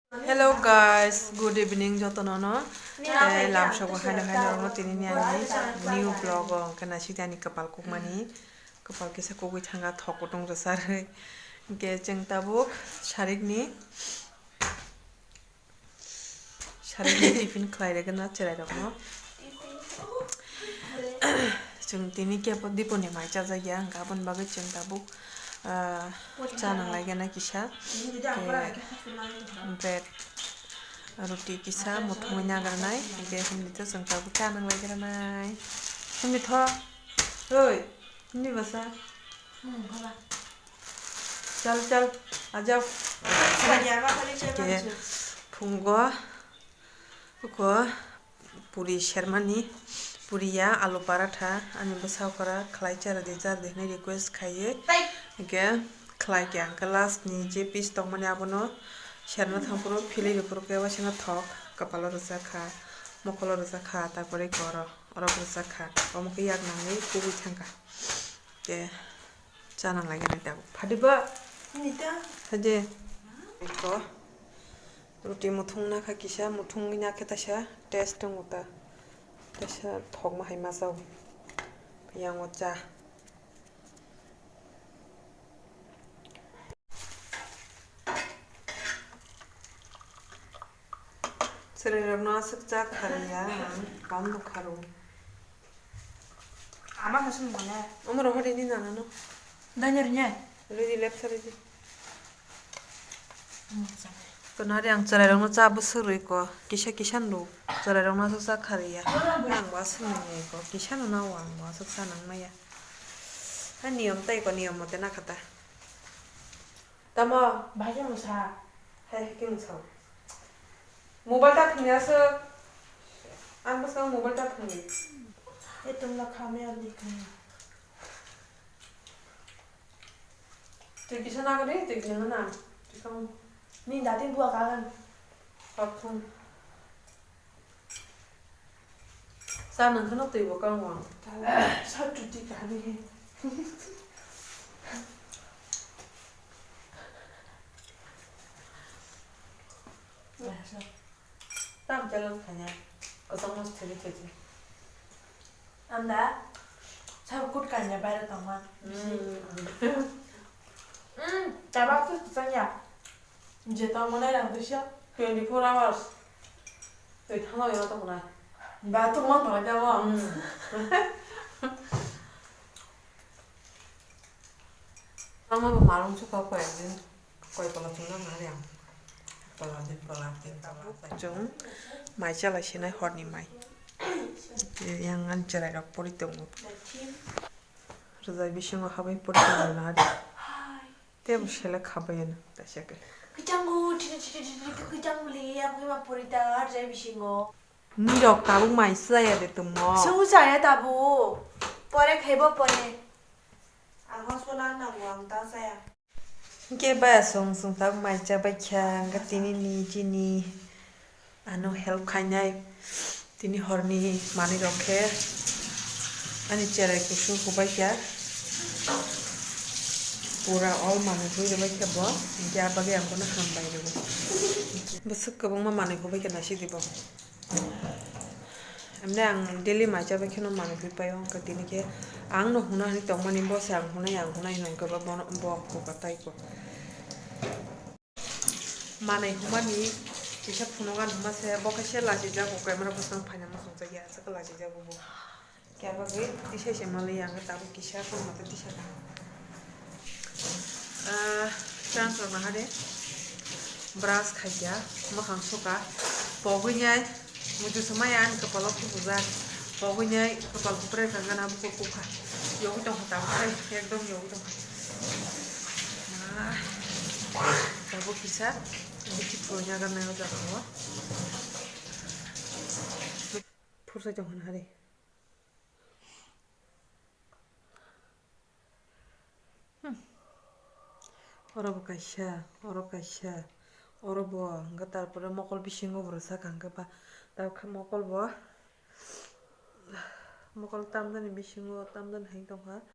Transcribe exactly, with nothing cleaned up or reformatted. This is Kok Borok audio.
Hello guys, good evening jotono no. Tei lamsok bo haino haino rokno tini ni ani new vlog o hwnkhe naisik ani kwpal kukmani. Kwpal kisa kugui thanga thok kutung rwcharwi. Hwnkhe chwng tabuk sarikni, sarikni tiffin khlai rwgwna chwrairokno. Chwng tini kebo diponi mai chajakya, hwnkhe aboni bagwi chwng tabuk, ah, cha nang lai gana kisa. Khe bread, roti kisa, muthungwi nagarnai, hwnkhe himdi to chwng tabuk cha nang lai gana nai. Himdi tho, oi, himdi bwsa. Chal, chal, ajao. Khe phungo, uko puri sermani, puri ya, alu paratha, ani bwsa okra khlai chara di, chara di hwnwi request khaiwi. Hwnkhe khlai khe ang khe last ni je piece tongmani abono serna thang phuru philwi rw phuru khe waisano thok, kwpalo rwchak kha, mokolo rwchak kha, tarpore oro, oro rwchak kha, omo khe yak nangwi kubui thang kha. Khe cha nang lai gana tabuk. Phadi ba? Nita. Haje. Eko. Roti muthung na kha kisa, muthung na khe taisa taste tongo ta. Taisa thok ma hai ma chao. Yang o cha. Chwrairokno aswk cha kharwi ya, ang bang nukha rw. Ama khe swngo le. Omo rohor ini nana no. Daniel nya. Ridi lep sa ridi. Tonari ang chwrairokno cha bwswk rwi ko, kisa kisa nuk. Chwrairokno aswk cha kharwi ya. Ang bo aswk nai ko, kisa no na ang bo aswk cha nang maya. Ha niyom tai ko, niyom mote na khata. Tamo? Bahai khe mwsa. Hai hai khe mwsa. Mobile ta thwngya se. Ang bwskango mobile ta thwngwi. E tongla kha me ang di kha. Twi kisa nagari, twi kisa na. Twi kisa. Ni dati bua kagan. Kap thung. Cha nang kheno twi bo kang wang. Sa chuti kani he. Tam jalan khanya. Kosong mas thiri thiri. Anda. Sa kut kanya bayar tama. Hmm. Hmm. Tabak tu sanya. Je tamo nai rang tusia. Twenty four hours. Twi thangma yo tamo nai. Ba tu mon thang ja mo. Hmm. Tamo bo malung su kok ko ekdin. Koi kola chungna nari ang. Kola din kola din kola. Chwng mai chala sinai horni mai. Yang ani chwrairok pori tongo. Rwjai bisingo habai pori tongo nari. Tei bo selek khabai ano, kaisa khe. Kwchango, chini, chini, chini, kwchango le, ya, bwkhe ma pori ta, arjai bisingo. Nirok tabuk mai chaya de tongmo. Chwng chaya tabuk. Pore khaibo pore. Ang hospo nang nango, ang ta chaya. Hwnkhe baya song song tabuk mai chabai kha, hwnkhe tini ni chini. Ano help khainai tini horni manwi rok khe ani cherai kusu hubai kha, pura all manwi hui rwbai kha bo, hwnkhe ah bagwi ang bono hambai rwo. Bwswk kwbangma manwi hubai kha naisidi bo. Emne ang daily mai chabai kheno manwi hui paio, hwnkhe tini khe ang no huna hinwi tongmani bo se ang hunai ang hunai hinwi hwnkhe bo bono bo kuka tai ko. Manwi humani kisa phunugan huma se bo khe se lachijago, camera bwskango phaina muchungjakya, aswk lachijago bo. Khe bagwi tisa se manliya ang tabuk kisa tongma tei tisa ta. Ah, chance rok naha de. Brush khaikya, mwkhang suka, pogwi nai. Muitu swmai ani kwpalo khupujak. Pogwi nai kwpal bupre kangana buko kukha. Yogwi tongkha tabuk khai, ekdom yogwi tongkha. Ma, tabuk kisa, bisi phuya ganai o jaga o. Phursai tongkha nahari. Hmm. Oro bo kaisa, oro kaisa, oro bo, hwnkhe tarpore mokol bisingo bo rwchak kha, hwnkhe ba, tabukhe mokol bo, mokol tamjani bisingo tamjani hai tongkha.